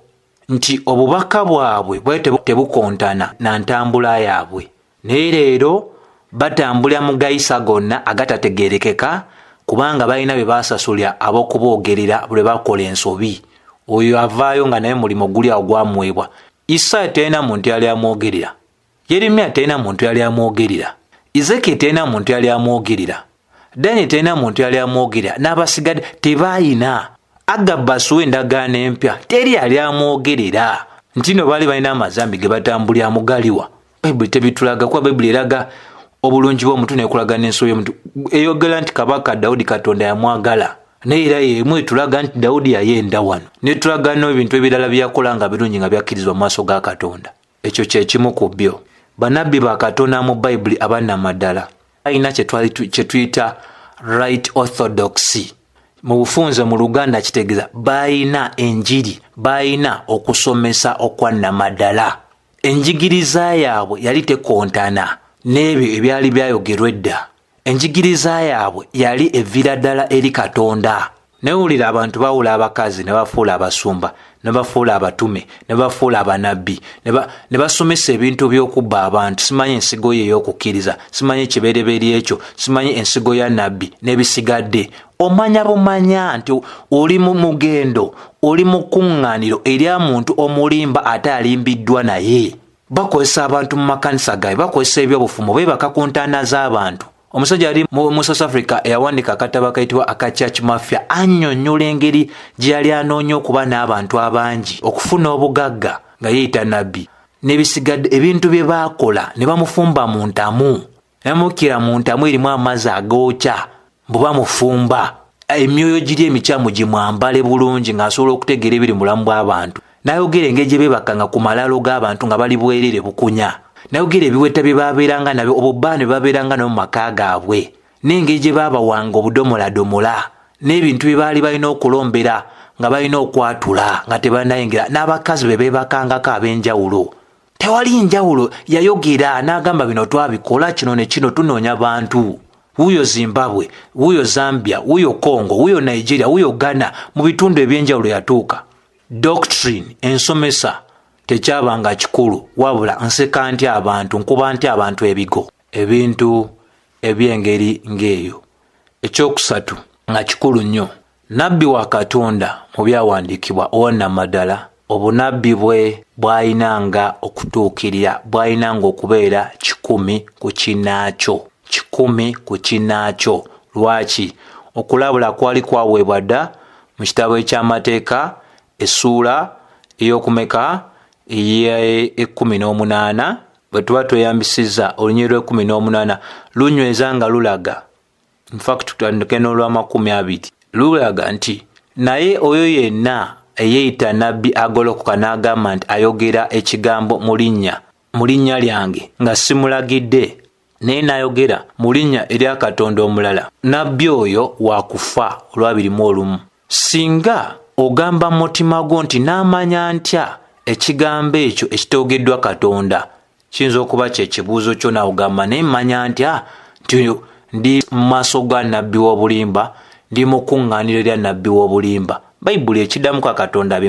nti obubaka bwabwe bwali tebukontana na ntambula yaabwe. Naye leero batambulira mu gayisa gonna agatategeerekeka kubanga balina bye basasulira ab'okuboogerera lwe bakola ensobi. Oyo avaayo nga naye mulimu guli awo gwamuweebwa. Isaaya talina muntu yali amwogerera, Yeremiya talina muntu yali amwogerera, Ezekiel talina muntu yali amwogerera, Daniel talina muntu yali amwogerera, n'abasigadde tebaayina. Agabasi w'endagaano empya teri yali amwogerera nti no baali balina amazambi ge batambuliramu galiwa. Bayibuli tebitulaga, kuba Bayibuli eraga obulungi bw'omuntu nekulaga n'ensobi y'omuntu. Eyogera nti kabaka Dawudi Katonda yamwagala, naye era y'emu etulaga nti Dawudi yayenda wano, netulaga n'ebintu ebirala bye yakola nga birungi nga byakkirizibwa mu maaso ga Katonda. Ekyo kye kimu ku byo. Bannabbi ba Katonda mu Bayibuli abannamaddala balina kye tuyita right orthodoxy. Mu bufunze mu Luganda kitegeeza balina enjiri, balina okusomesa okwa nnamaddala. Enjigiriza yaabwe yali tekontana n'ebyo ebyali byayogerwa edda. Enjigiriza yaabwe yali evira ddala eri Katonda. Naye wulira abantu bawula abakazi ne bafuula abasumba, ne bafuula abatume, ne bafuula abanabbi, ne basomesa ebintu by'okubba abantu, simanyi ensigo ye ey'okukkiriza, simanyi ekibereberye ekyo, simanyi ensigo ya nabbi n'ebisigadde. Omanya bumanya nti oli mu mugendo, oli mu kkuŋŋaaniro erya muntu omulimba ate alimbiddwa naye. Bakozesa abantu mu makanisa gaabwe, bakozesa ebyobufumu, beebaka ku ntaana z'abantu. Omusajja ali mu South Africa eyawandiika akatabo akayitibwa aka Church Mafia annyonnyola engeri gye yali anoonya okuba n'abantu abangi okufuna obugagga nga yeeyita nabbi n'ebisigadde, ebintu bye baakola ne bamufumba mu ntamu, ne bamukkira mu ntamu erimu amazzi agookya mbu bamufumba, emyoyo giri emikyamu gimwambale bulungi ng'asobola okutegeera ebiri mu bulamu bw'abantu. N'ayogera engeri gye beebakanga ku malaalo g'abantu nga bali bwereere bukunya. N'ayogera ebiweta bye baabeeranga nabyo, obubaane bwe baabeeranga nabyo mu maka gaabwe, n'engeri gye baabawanga obudomoladomola, n'ebintu bye baali balina okulombera nga balina okwatula nga tebannayingira, n'abakazi be beebakangako ab'enjawulo. Tewali njawulo. Yayogera n'agamba bino twabikola, kino ne kino, tunoonya bantu. Wuuyo Zimbabwe, wuuyo Zambia, wuuyo Congo, wuuyo Nigeria, wuuyo Ghana, mu bitundu eby'enjawulo yatuuka. Doctrine, ensomesa, tekyabanga kikulu, wabula nseka ntya abantu, nkuba ntya abantu ebigo. Ebintu eby'engeri ng'eyo. Ekyokusatu nga kikulu nnyo, nabbi wa Katonda mu byawandiikibwa owannamaddala, obunabbi bwe bw'alinanga okutuukirira, bw'alinanga okubeera 100 ku kinnaakyo. 100 ku kinnaakyo. Lwaki? Okulabula kwali kwaweebwa dda mu kitabo eky'Amateeka essuula ey'okumeka ey'ekkumi n'omunaana. Bwe tuba tweyambisizza olunyiriri lw'ekkumi n'omunaana lunyweza nga lulaga, in fact tutandike n'olw'amakumi abiri, lulaga nti naye oyo yenna eyeeyita nabbi agolokoka n'agamba nti ayogera ekigambo mu linnya lyange nga simulagidde, naye n'ayogera mu linnya erya Katonda omulala, nabbi oyo wa kufa. Olwabiri mu olumu, singa ogamba mu mutima gwo nti naamanya ntya ekigambo ekyo ekitoogeddwa Katonda, Kiyinza okuba kye kibuuzo kyo naawe ogamba, naye mmanya ntya nti ndi mu maaso ga nnabbi w'obulimba, ndi mu kuŋŋaaniro lya nnabbi w'obulimba? Bayibuli ekiddamu kwa Katonda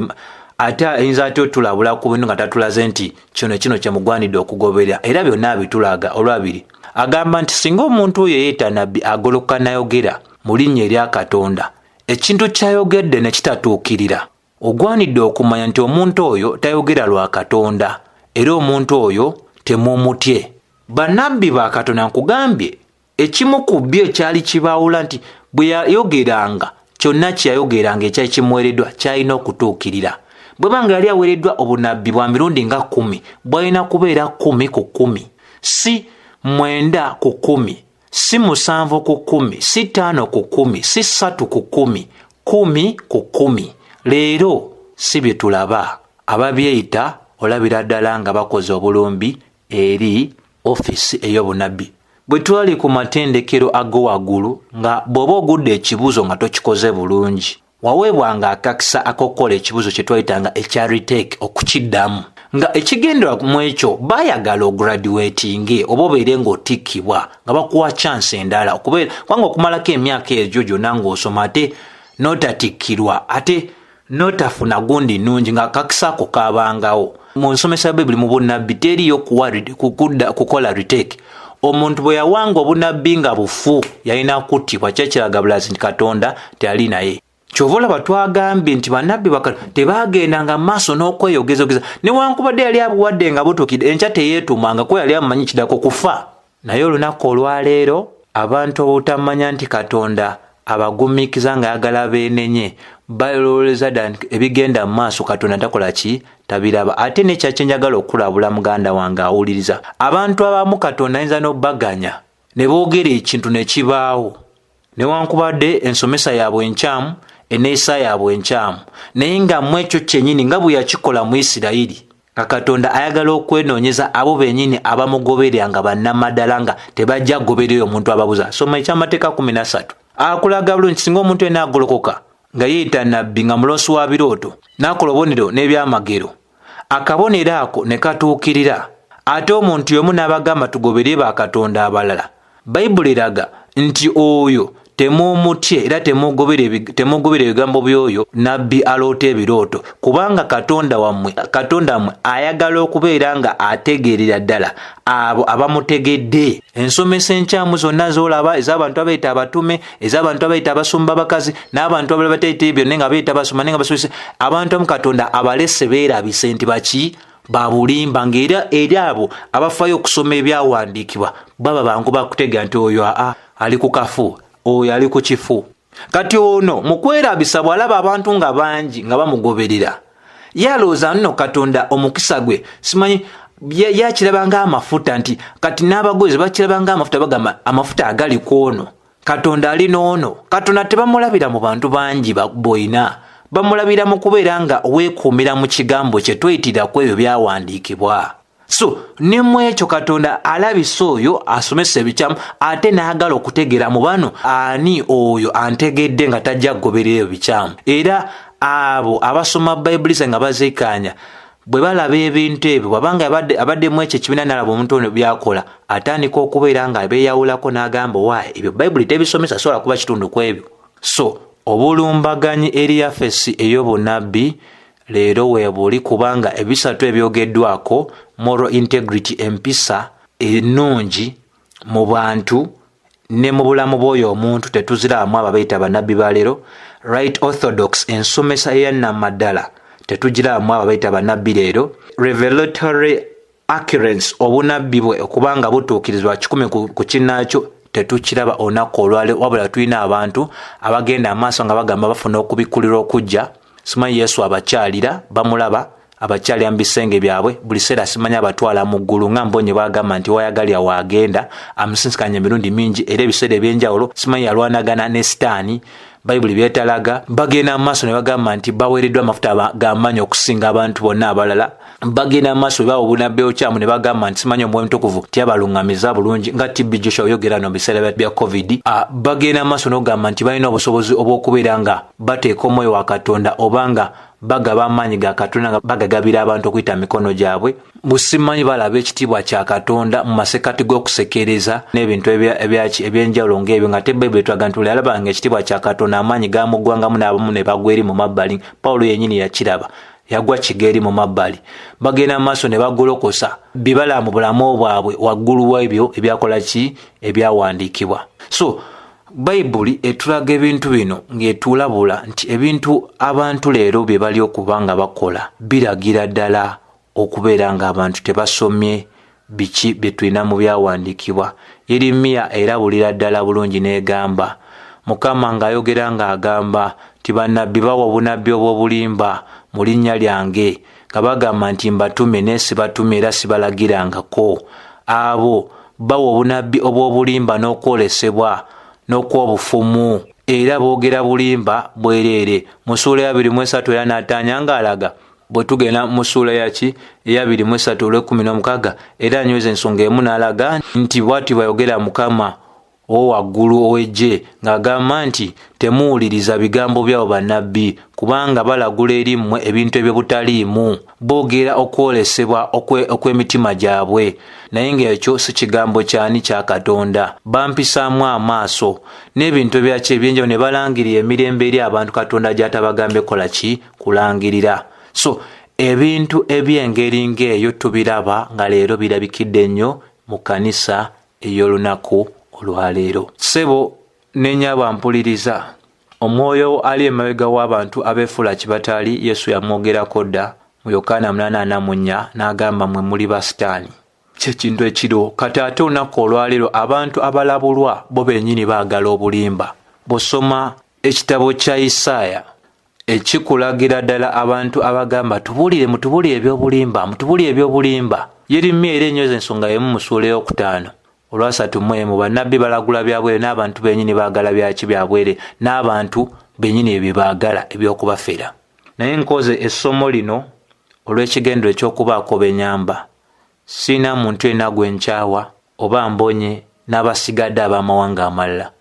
ate ayinza atya otulabula ku bintu nga tatulaze nti kino kino kye mugwanidde okugoberera? Era byonna abitulaga. Olwabiri agamba nti singa omuntu oyo eyeeyita nabbi agolokoka n'ayogera mu linnya erya Katonda, ekintu ky'ayogedde ne kitatuukirira, ogwanidde okumanya nti omuntu oyo tayogera lwa Katonda, era omuntu oyo temumutye. Bannabbi ba Katonda nkugambye, ekimu ku byo ekyali kibaawula nti bwe yayogeranga, kyonna kye yayogeranga ekyali kimuweereddwa kyalina okutuukirira. Bwe banga yali aweereddwa obunabbi bwa mirundi nga 10, bwalina kubeera 10 ku 10, si 9 ku 10, si 7 ku 10, si 5 ku 10, si 3 ku 10, 10 ku 10. Leero si bye tulaba. Ababyeyita olabira ddala nga bakoze obulumbi eri ofiisi ey'obunabbi. Bwe twali ku matendekero ag'owaggulu, nga bw'oba ogudde ekibuuzo nga tokikoze bulungi, waweebwanga akakisa ak'okukola ekibuuzo kye twayitanga ekya retake, okukiddamu. Nga ekigendererwa mu ekyo, baayagala ograduatinge oba obeere ng'otikkibwa, nga bakuwa chance endala okubeera, kubanga okumalako emyaka egyo gyonna ng'osoma ate n'otatikkirwa, ate n'otafuna gundi nnungi, nga akakisa ako kabangawo. Mu nsomesa ya Bayibuli mu bunnabbi teriiyo kukola retake. Omuntu bwe yawanga obunnabbi nga bufu yalina kuttibwa, kyekiraga bulazi nti Katonda teyali naye. Kyova olaba twagambye nti bannabbi tebaagendanga maaso n'okweyogezogeza, newankubadde yali abuwadde nga butuukidde, enkya teyeetumanga kuba yali amumanyi kiddako kufa. Naye olunaku olwaleero abantu obutamanya nti Katonda abagumiikiza ng'ayagala beenenye, balowooza ddala nti ebigenda mu maaso Katonda takola ki, tabiraba. Ate n'ekya kye njagala okulabula muganda wange awuliriza, abantu abamu Katonda ayinza n'obbaganya ne boogera ekintu ne kibaawo, newankubadde ensomesa yaabwe enkyamu, enneeyisa yaabwe enkyamu, naye nga mu ekyo kyennyini nga bwe yakikola mu Isirayiri, nga Katonda ayagala okwenoonyeza abo bennyini abamugoberera nga bannamaddala, nga tebajja kugoberera omuntu ababuza. Soma ekyamateeka 13. Akulaga bulungi singa omuntu yenna agolokoka nga yeeyita nnabbi, nga muloosi wa birooto, n'akola obubonero n'ebyamagero, akabonero ako ne katuukirira, ate omuntu y'omu n'abagamba tugoberere bakatonda abalala, Bayibuli eraga nti oyo temumutye era temugobere ebigambo by'oyo nabbi aloota ebirooto, kubanga Katonda wammwe, Katonda wammwe ayagala okubeera nga ategeerera ddala abo abamutegedde. Ensomesa enkyamu zonna z'olaba ez'abantu abeeyita abatume, ez'abantu abeeyita abasumba abakazi, n'abantu abalala bateeyita ebyo naye nga beeyita abasumba naye nga basomesa, abantu abamu Katonda abalese beerabise nti baki babulimba, ng'era eri abo abafaayo okusoma ebyawandiikibwa baba bangu bakutegeera nti oyo aa ali ku kafu, oyo ali ku kifu. Kati ono mu kwerabisa bw'alaba abantu nga bangi nga bamugoberera, ye alowooza nno Katonda omukisa gwe simanyi yakiraba ng'amafuta, nti kati n'abagozi bakiraba ng'amafuta, bagamba amafuta agali ku ono, Katonda ali n'ono. Katonda tebamulabira mu bantu bangi boyina, bamulabira mu kubeera nga weekuumira mu kigambo kye, tweyitirira ku ebyo byawandiikibwa. So ne mu ekyo Katonda alabisa oyo asomesa ebikyamu, ate n'agala okutegeera mu bano ani oyo antegedde nga tajja kugoberera ebyo bikyamu. Era abo abasoma Bayibuli ze nga bazeekaanya, bwe balaba ebintu ebyo, bw'abanga abadde mu ekyo ekibiina n'alaba omuntu ono by'akola, atandika okubeera nga beeyawulako n'agamba, owaaye ebyo Bayibuli tebisomesa, sobola kuba kitundu ku ebyo. So obulumbaganyi eri yafesi ey'obunabbi leero weebuli, kubanga ebisatu ebyogeddwako, moral integrity, empisa ennungi mu bantu ne mu bulamu bw'oyo omuntu, tetuziraamu abo abeeyita bannabbi ba leero. Right orthodox, ensomesa eyannamaddala, tetugiraamu abo abeeyita bannabbi leero. Revelatory accuracy, obunabbi bwe okubanga butuukirizibwa 100 ku kinnaakyo, tetukiraba olunaku olwaleero, wabula tulina abantu abagenda amaaso nga bagamba bafuna okubikkulirwa okujja. Simanyi Yesu abakyalira, bamulaba abakyalira mu bisenge byabwe buli seera, simanyi abatwala mu ggulu nga Mbonye bw'agamba nti wayagalira waagenda, amusinsikanya emirundi mingi era ebiseera eby'enjawulo, simanyi yalwanagana ne Sitaani, Bayibuli byetalaga. Bagenda mu maaso ne bagamba nti baweereddwa amafuta g'amaanyi okusinga abantu bonna abalala. Bagenda mu maaso bwe bawa obunabbi obukyamu ne bagamba nti simanyi Omwoyo Omutukuvu teyabaluŋŋamiza bulungi, nga TB Joshua oyogera no mu biseera bya COVID. Bagenda mu maaso n'okugamba nti balina obusobozi obw'okubeera nga bateeka omwoyo wa Katonda oba nga Bagaba amaanyi ga Katonda nga bagagabira abantu okuyita mikono gyabwe. Busimanyi balaba ekitiibwa kya Katonda mu masekkati g'okusekereza n'ebintu ebyenjawulo ng'ebyo, nga te Bayibuli etulaga nti alabanga ekitiibwa kya Katonda amaanyi gamuggwangamu n'abamu ne bagwa eri mu mabbali. Pawulo yennyini yakiraba, yagwa kiga eri mu mabbali. Bagenda mu maaso ne bagolokosa bibala mu bulamu bwabwe waggulu w'ebyo ebyakola ki ebyawandiikibwa. So Bayibuli etulaga ebintu bino ng'etulabula nti ebintu abantu leero bye bali okuba nga bakola biragira ddala okubeera ng'abantu tebasomye biki bye tulina mu byawandiikibwa. Yeremiya erabulira ddala bulungi n'egamba, Mukama ng'ayogera ng'agamba nti bannabbi bawa obunabbi obw'obulimba mu linnya lyange, nga bagamba nti mbatumye naye sibatumye era sibalagirangako. Abo bawa obunabbi obw'obulimba n'okwolesebwa n'okw'obufumu, era boogera bulimba bwereere. Mu ssuula ya 23 era n'ataanya ng'alaga bwe tugenda mu ssuula yaki eya 23 olw'ekkumi n'omukaaga, era anyweza ensonga emu n'alaga nti bw'ati bw'ayogera Mukama owaggulu ow'eggye ng'agamba nti temuwuliriza bigambo byabo bannabbi, kubanga balagula eri mmwe ebintu eby'obutaliimu, boogera okwolesebwa okw'emitima gyabwe, naye ng'ekyo si kigambo kyani kya Katonda. Bampisaamu amaaso n'ebintu ebyaki ebyenjawulo ne balangirira emirembe eri abantu Katonda gy'atabagambye kola ki kulangirira. So ebintu eby'engeri ng'eyo tubiraba nga leero birabikidde nnyo mu kkanisa ey'olunaku olwaleero. Ssebo ne nnyabo mpuliriza, omwoyo ali emabega w'abantu abeefuula kibatali Yesu yamwogerako dda mu Yokaana 8:44 n'agamba mwe muli ba Sitaani. Kyekintu ekiriwo kati. Ate olunaku olwaleero abantu abalabulwa bo bennyini baagala obulimba. Bw'osoma ekitabo kya Isaaya ekikulagira ddala abantu abagamba tubuulire, mutubuulire ebyobulimba, mutubuulire ebyobulimba. Yeremiya era enyweza ensonga y'emu mu ssuula ey'okutaano olwasatu mu emu, bannabbi balagula byabwere n'abantu bennyini baagala byaki byabwere, n'abantu bennyini ebyo baagala ebyokubafera. Naye nkoze essomo lino olw'ekigendero ekyokubaako benyamba. Siina muntu yenna gwe nkyawa oba mbonye n'abasigadde ab'amawanga amalala,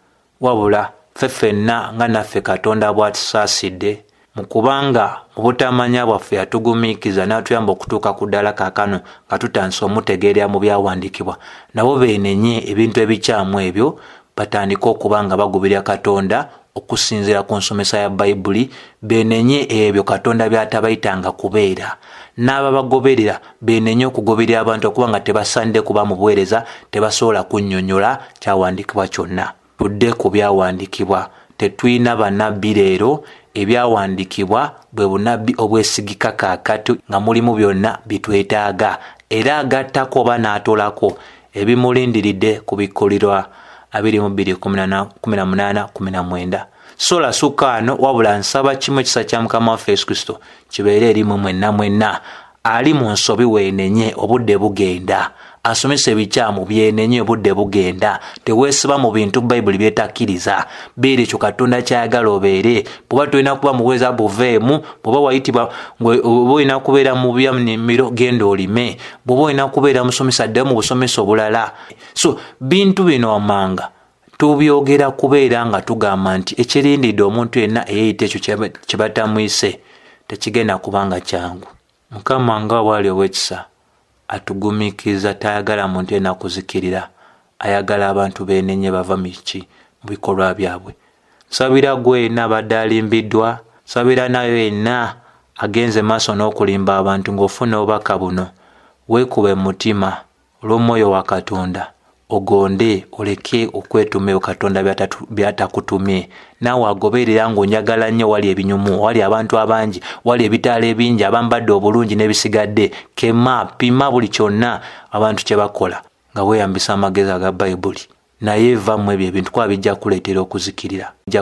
wabula ffe ffenna nga naffe Katonda bw'atusaasidde mu kubanga mu butamanya bwaffe yatugumiikiriza n'atuyamba okutuuka ku ddala kaakano nga tutandise omutegeerera mu byawandiikibwa. Nabo beenenye ebintu ebikyamu ebyo, batandike okuba nga bagubirira Katonda okusinziira ku nsomesa ya Bayibuli. Beenenye ebyo Katonda by'atabayitanga kubeera, n'ababagoberera beenenye okugoberera abantu okuba nga tebasaanidde kuba mu buweereza, tebasobola kunnyonnyola kyawandiikibwa kyonna. Tudde ku byawandiikibwa. Tetulina bannabbi leero. Ebyawandiikibwa bwe bunabbi obwesigika kaakati nga mulimu byonna bye twetaaga, era agattako oba n'atolako ebimulindiridde kubikkulirwa 22:18-19. Sola sukaano, wabula nsaba kimu, ekisa kya Mukama waffe Yesu Kristo kibeere erimu mwenna mwenna. Ali mu nsobi weenenye, obudde bugenda. Asomesa ebikyamu byenenye, obudde bugenda. Teweesiba mu bintu Bayibuli byetakkiriza. Beera ekyo Katonda kyayagala obeere. Bw'oba tolina kuba muweereza, buveemu. Bw'oba wayitibwa, oba olina kubeera mu byamnimiro, genda olime. Bw'oba olina kubeera musomesa, ddayo mu busomesa obulala. So bintu bino wammanga tubyogera kubeera nga tugamba nti ekirindidde omuntu yenna eyeeyita ekyo kye batamuyise tekigenda kubanga kyangu. Mukama nga bw'ali ow'ekisa atugumiikiriza, tayagala muntu yenna kuzikirira, ayagala abantu beenenye bava miki mu bikolwa byabwe. Nsabira gwe yenna abadde alimbiddwa, nsabira nayo yenna agenze maaso n'okulimba abantu. Ng'ofuna obubaka buno, weekube mu mutima olw'omwoyo wa Katonda, ogonde oleke okwetuma ebyo Katonda by'atakutumye. Naawe agoberera ng'onjagala nnyo, wali ebinyumu, wali abantu abangi, wali ebitaala ebingi, abambadde obulungi n'ebisigadde, kema pima buli kyonna abantu kye bakola nga weeyambisa amagezi aga Bayibuli, naye vamu ebyo ebintu kuba bijja kuleetera okuzikirira.